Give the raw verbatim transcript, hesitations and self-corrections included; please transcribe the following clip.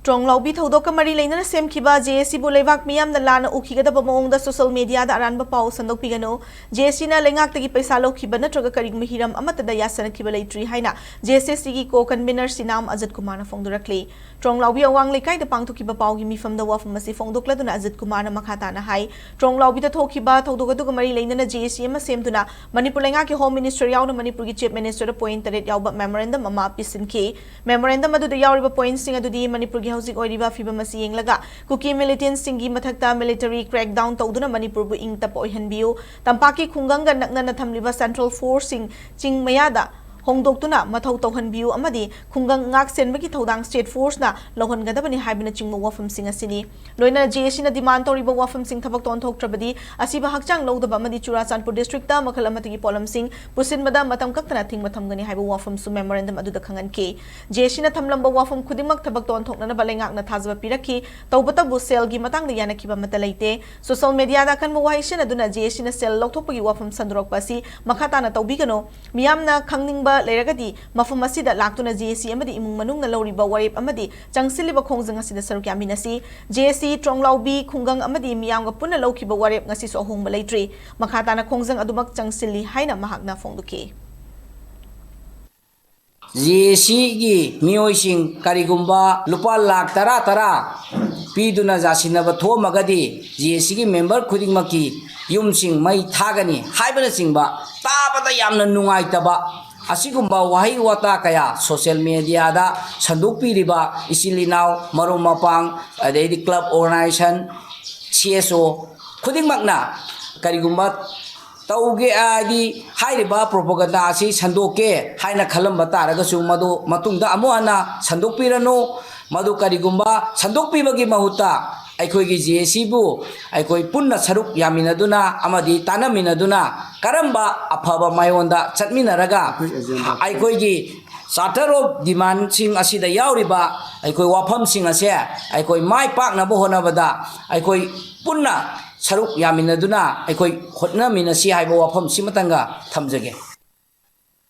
ꯇ꯭ꯔꯣꯡꯂꯥꯎꯕꯤ ꯊꯧꯗꯣꯛꯀ ꯃꯔꯤ ꯂꯩꯅꯅ ꯁꯦꯝꯈꯤꯕ ꯖꯦ ꯑꯦ ꯁꯤꯕꯨ ꯂꯩꯕꯥꯛ ꯃꯤꯌꯥꯝꯅ ꯂꯥꯟꯅ ꯎꯈꯤꯒꯗꯕ ꯃꯑꯣꯡꯗ ꯁꯣꯁꯤꯌꯦꯜ ꯃꯤꯗꯤꯌꯥꯗ ꯑꯔꯥꯟꯕ ꯄꯥꯎ ꯁꯟꯗꯣꯛꯄꯤꯒꯅꯨ꯫ ꯖꯦ ꯑꯦ ꯁꯤꯅ ꯂꯩꯉꯥꯛꯇꯒꯤ ꯄꯩꯁꯥ ꯂꯧꯈꯤꯕ ꯅꯠꯇ꯭ꯔꯒ ꯀꯔꯤꯒꯨꯝꯕ ꯍꯤꯔꯝ ꯑꯃꯠꯇꯗ ꯌꯥꯁꯟꯅꯈꯤꯕ ꯂꯩꯇ꯭ꯔꯤ ꯍꯥꯏꯅ ꯖꯦ ꯑꯦꯁ ꯑꯦꯁ ꯁꯤꯒꯤ ꯀꯣ ꯀꯟꯚꯤꯅꯔ ꯁꯤꯅꯥꯝ ꯑꯖꯤꯠ ꯀꯨꯃꯥꯔꯅ ꯐꯣꯡꯗꯣꯔꯛꯂꯤ꯫ ꯇ꯭ꯔꯣꯡꯂꯥꯎꯕꯤ ꯑꯋꯥꯡ ꯂꯩꯀꯥꯏꯗ ꯄꯥꯡꯊꯣꯛꯈꯤꯕ ꯄꯥꯎꯒꯤ ꯃꯤꯐꯝꯗ ꯋꯥꯐꯝ ꯑꯁꯤ ꯐꯣꯡꯗꯣꯛꯂꯗꯨꯅ ꯑꯖꯤꯠ ꯀꯨꯃꯥꯔꯅ ꯃꯈꯥ ꯇꯥꯅ ꯍꯥꯏ, ꯇ꯭ꯔꯣꯡꯂꯥꯎꯕꯤꯗ ꯊꯣꯛꯈꯤꯕ ꯊꯧꯗꯣꯛ ꯑꯗꯨꯒ ꯃꯔꯤ ꯂꯩꯅꯅ ꯖꯦ ꯑꯦ ꯁꯤ ꯑꯃ ꯁꯦꯝꯗꯨꯅ ꯃꯅꯤꯄꯨꯔ ꯂꯩꯉꯥꯛꯀꯤ ꯍꯣꯝ ꯃꯤꯅꯤꯁꯇꯔ ꯌꯥꯎꯅ ꯃꯅꯤꯄꯨꯔꯒꯤ ꯆꯤꯐ ꯃꯤꯅꯤꯁꯇꯔꯗ ꯄꯣꯏꯟꯠ ꯇꯔꯦꯠ ꯌꯥꯎꯕ ꯃꯦꯃꯣꯔꯦꯟꯗꯝ ꯑꯃ ꯄꯤꯁꯤꯟꯈꯤ꯫ ꯃꯦꯃꯣꯔꯦꯟꯗꯝ ꯑꯗꯨꯗ ꯌꯥꯎꯔꯤꯕ ꯄꯣꯏꯟꯠꯁꯤꯡ ꯑꯗꯨꯗꯤ ꯃꯅꯤꯄꯨꯔꯒꯤ ꯍꯧꯖꯤꯛ ꯑꯣꯏꯔꯤꯕ ꯐꯤꯕꯝ ꯑꯁꯤ ꯌꯦꯡꯂꯒ ꯀꯨꯀꯤ ꯃꯤꯂꯤꯇꯦꯟꯠꯁꯤꯡꯒꯤ ꯃꯊꯛꯇ ꯃꯤꯂꯤꯇꯔꯤ ꯀ꯭ꯔꯦꯛꯗꯥꯎꯟ ꯇꯧꯗꯨꯅ ꯃꯅꯤꯄꯨꯔꯕꯨ ꯏꯪ ꯇꯞꯄ ꯑꯣꯏꯍꯟꯕꯤꯌꯨ, ꯇꯝꯄꯥꯛꯀꯤ ꯈꯨꯡꯒꯪꯒ ꯅꯛꯅꯅ ꯊꯝꯂꯤꯕ ꯁꯦꯟꯇ꯭ꯔꯦꯜ ꯐꯣꯔꯁꯁꯤꯡ ꯆꯤꯡ ꯃꯌꯥꯗ ꯍꯣꯡꯗꯣꯛꯇꯨꯅ ꯃꯊꯧ ꯇꯧꯍꯟꯕꯤꯌꯨ ꯑꯃꯗꯤ ꯈꯨꯡꯒꯪ ꯉꯥꯛ ꯁꯦꯟꯕꯒꯤ ꯊꯧꯗꯥꯡ ꯁ꯭ꯇꯦꯠ ꯐꯣꯔꯁꯅ ꯂꯧꯍꯟꯒꯗꯕꯅꯤ ꯍꯥꯏꯕꯅꯆꯤꯡꯕ ꯋꯥꯐꯝꯁꯤꯡ ꯑꯁꯤꯅꯤ꯫ ꯂꯣꯏꯅꯅ ꯖꯦ ꯑꯦ ꯁꯤꯅ ꯗꯤꯃꯥꯟ ꯇꯧꯔꯤꯕ ꯋꯥꯐꯝꯁꯤꯡ ꯊꯕꯛꯇ ꯑꯣꯟꯊꯣꯛꯇ꯭ꯔꯕꯗꯤ ꯑꯁꯤꯕ ꯍꯛꯆꯥꯡ ꯂꯧꯗꯕ ꯑꯃꯗꯤ ꯆꯨꯔꯥꯆꯥꯟꯄꯨꯔ ꯗꯤꯁꯇ꯭ꯔꯤꯛꯇ ꯃꯈꯜ ꯑꯃꯠꯇꯒꯤ ꯄꯣꯠꯂꯝꯁꯤꯡ ꯄꯨꯁꯤꯟꯕꯗ ꯃꯇꯝ ꯀꯛꯇꯅ ꯑꯊꯤꯡꯕ ꯊꯝꯒꯅꯤ ꯍꯥꯏꯕ ꯋꯥꯐꯝꯁꯨ ꯃꯦꯃꯣꯔꯦꯟꯗꯝ ꯑꯗꯨꯗ ꯈꯪꯍꯟꯈꯤ꯫ ꯖꯦ ꯑꯦ ꯁꯤꯅ ꯊꯝꯂꯝꯕ ꯋꯥꯐꯝ ꯈꯨꯗꯤꯡꯃꯛ ꯊꯕꯛꯇ ꯑꯣꯟꯊꯣꯛꯅꯅꯕ ꯂꯩꯉꯥꯛꯅ ꯊꯥꯖꯕ ꯄꯤꯔꯛꯈꯤ꯫ ꯇꯧꯕꯇꯕꯨ ꯁꯦꯜꯒꯤ ꯃꯇꯥꯡꯗ ꯌꯥꯅꯈꯤꯕ ꯑꯃꯠꯇ ꯂꯩꯇꯦ꯫ ꯁꯣꯁꯤꯌꯦꯜ ꯃꯤꯗꯤꯌꯥꯗ ꯑꯀꯟꯕ ꯋꯥꯍꯩ ꯁꯤꯖꯤꯟꯅꯗꯨꯅ ꯖꯦ ꯑꯦ ꯁꯤꯅ ꯁꯦꯜ ꯂꯧꯊꯣꯛꯄꯒꯤ ꯋꯥꯐꯝ ꯁꯟꯗꯣꯔꯛꯄ ꯑꯁꯤ ꯃꯈꯥ ꯇꯥꯅ ꯇꯧꯕꯤꯒꯅꯨ꯫ ꯃꯤꯌꯥꯝꯅ ꯈꯪꯅꯤꯡꯕ ꯂꯩꯔꯒꯗꯤ ꯃꯐꯝ ꯑꯁꯤꯗ ꯂꯥꯛꯇꯨꯅ ꯖꯦ ꯑꯦ ꯁꯤ ꯑꯃꯗꯤ ꯏꯃꯨꯡ ꯃꯅꯨꯡꯅ ꯂꯧꯔꯤꯕ ꯋꯥꯔꯦꯞ ꯑꯃꯗꯤ ꯆꯪꯁꯤꯜꯂꯤꯕ ꯈꯣꯡꯖꯪ ꯑꯁꯤꯗ ꯁꯔꯨꯛ ꯌꯥꯃꯤꯟꯅꯁꯤ꯫ ꯖꯦ ꯑꯦ ꯁꯤ, ꯇ꯭ꯔꯣꯡꯂꯥꯎꯕꯤ ꯈꯨꯡꯒꯪ ꯑꯃꯗꯤ ꯃꯤꯌꯥꯝꯒ ꯄꯨꯟꯅ ꯂꯧꯈꯤꯕ ꯋꯥꯔꯦꯞ ꯉꯁꯤꯁꯨ ꯑꯍꯣꯡꯕ ꯂꯩꯇ꯭ꯔꯤ꯫ ꯃꯈꯥ ꯇꯥꯅ ꯈꯣꯡꯖꯪ ꯑꯗꯨꯃꯛ ꯆꯪꯁꯤꯜꯂꯤ ꯍꯥꯏꯅ ꯃꯍꯥꯛꯅ ꯐꯣꯡꯗꯣꯛꯈꯤ꯫ ꯖꯦ ꯑꯦ ꯁꯤꯒꯤ ꯃꯤꯑꯣꯏꯁꯤꯡ ꯀꯔꯤꯒꯨꯝꯕ ꯂꯨꯄꯥ ꯂꯥꯈ ꯇꯔꯥ ꯇꯔꯥ ꯄꯤꯗꯨꯅ ꯌꯥꯁꯤꯟꯅꯕ ꯊꯣꯛꯑꯝꯃꯒꯗꯤ ꯖꯦ ꯑꯦ ꯁꯤꯒꯤ ꯃꯦꯝꯕꯔ ꯈꯨꯗꯤꯡꯃꯛꯀꯤ ꯌꯨꯝꯁꯤꯡ ꯃꯩ ꯊꯥꯒꯅꯤ ꯍꯥꯏꯕꯅꯆꯤꯡꯕ ꯇꯥꯕꯗ ꯌꯥꯝꯅ ꯅꯨꯡꯉꯥꯏꯇꯕ ꯑꯁꯤꯒꯨꯝꯕ ꯋꯥꯍꯩ ꯋꯥꯇꯥ ꯀꯌꯥ ꯁꯣꯁꯤꯌꯦꯜ ꯃꯤꯗꯤꯌꯥꯗ ꯁꯟꯗꯣꯛꯄꯤꯔꯤꯕ ꯏꯆꯤꯜ ꯏꯅꯥꯎ, ꯃꯔꯨꯞ ꯃꯄꯥꯡ, ꯑꯗꯩꯗꯤ ꯀ꯭ꯂꯕ ꯑꯣꯔꯒꯅꯥꯏꯖꯦꯁꯟ, ꯁꯤ ꯑꯦꯁ ꯑꯣ ꯈꯨꯗꯤꯡꯃꯛꯅ ꯀꯔꯤꯒꯨꯝꯕ ꯇꯧꯒꯦ ꯍꯥꯏꯗꯤ ꯍꯥꯏꯔꯤꯕ ꯄ꯭ꯔꯣꯄꯒꯟꯗꯥ ꯑꯁꯤ ꯁꯟꯗꯣꯛꯀꯦ ꯍꯥꯏꯅ ꯈꯜꯂꯝꯕ ꯇꯥꯔꯒꯁꯨ ꯃꯗꯨ ꯃꯇꯨꯡꯗ ꯑꯃꯨꯛ ꯍꯟꯅ ꯁꯟꯗꯣꯛꯄꯤꯔꯅꯨ꯫ ꯃꯗꯨ ꯀꯔꯤꯒꯨꯝꯕ ꯁꯟꯗꯣꯛꯄꯤꯕꯒꯤ ꯃꯍꯨꯠꯇ ꯑꯩꯈꯣꯏꯒꯤ ꯖꯦ ꯑꯦ ꯁꯤꯕꯨ ꯑꯩꯈꯣꯏ ꯄꯨꯟꯅ ꯁꯔꯨꯛ ꯌꯥꯃꯤꯟꯅꯗꯨꯅ ꯑꯃꯗꯤ ꯇꯥꯟꯅꯃꯤꯟꯅꯗꯨꯅ ꯀꯔꯝꯕ ꯑꯐꯕ ꯃꯥꯏꯑꯣꯟꯗ ꯆꯠꯃꯤꯟꯅꯔꯒ ꯑꯩꯈꯣꯏꯒꯤ Charter of Demandꯁꯤꯡ ꯑꯁꯤꯗ ꯌꯥꯎꯔꯤꯕ ꯑꯩꯈꯣꯏ ꯋꯥꯐꯝꯁꯤꯡ ꯑꯁꯦ ꯑꯩꯈꯣꯏ ꯃꯥꯏ ꯄꯥꯛꯅꯕ ꯍꯣꯠꯅꯕꯗ ꯑꯩꯈꯣꯏ ꯄꯨꯟꯅ ꯁꯔꯨꯛ ꯌꯥꯃꯤꯟꯅꯗꯨꯅ ꯑꯩꯈꯣꯏ ꯍꯣꯠꯅꯃꯤꯟꯅꯁꯤ ꯍꯥꯏꯕ ꯋꯥꯐꯝꯁꯤꯃꯇꯪꯒ ꯊꯝꯖꯒꯦ꯫